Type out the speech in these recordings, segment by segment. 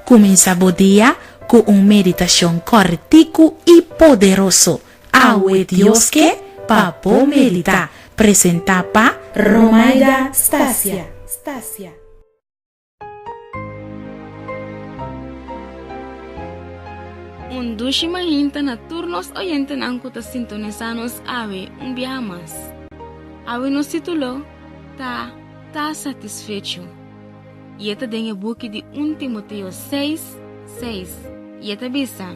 Kuminsá bo dia ku un meditashon kòrtiku i poderoso. Awe Dios ke pa bo meditá. Presentá pa Romaida Stasia. Un dushi mainta na tur nos oyentenan ku ta sintonisá nos awe un biaha mas. Awe nos título ta Ta Satisfecho. I e ta den e buki di 1 Timoteo 6, 6, i e ta bisa,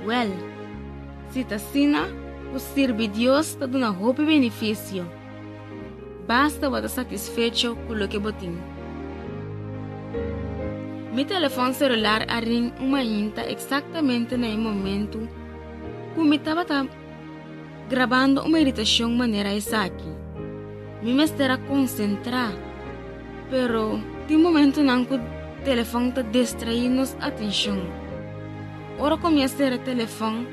Wèl, si ta asina, ku sirbi Dios ta duna hopi benefisio. Basta bo ta satisfecho ku loke bo tin. Mi telefòn selular a ring un mainta eksaktamente na e momentu ku mi tabata grabando un meditashon manera esaki. Mi mester a konsentrá, pero tin momentunan ku telefòn ta distraí nos atenshon. Ora ku mi a sera e telefòn,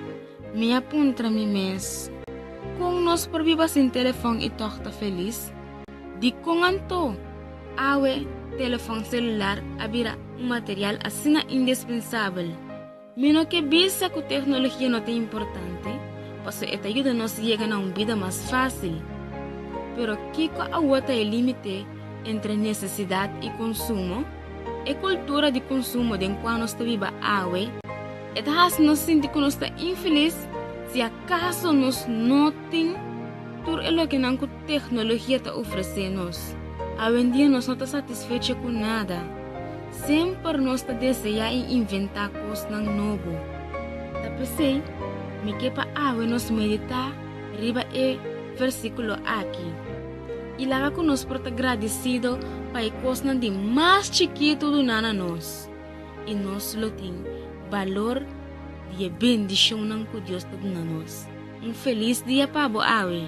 mi a puntra mi mes, Kon nos por biba sin telefòn i tòg ta felis? Dikon anto awe telefòn selular a bira un material asina indispensabel? Mi no ke bisa ku teknologia no ta importante, pasobra e ta yuda nos yega na un bida mas fásil. Pero kiko awor ta e límite entre nesesidat i konsumo? E kultura di konsumo den kua nos ta biba awe, e ta hasi nos sinti ku nos ta infelis si akaso nos no tin tur e lokenan ku teknologia ta ofresé nos. Awendia nos no ta satisfecho ku nada. Semper nos ta deseá i inventá kosnan nobo. Ta p'esei mi ke pa awe nos meditá riba e versíkulo aki i laga ku nos por ta gradisido pa e kosnan di mas chikitu duná na nos, i nos lo tin balor di e bendishonnan ku Dios ta duna nos. Un felis dia pa bo awe!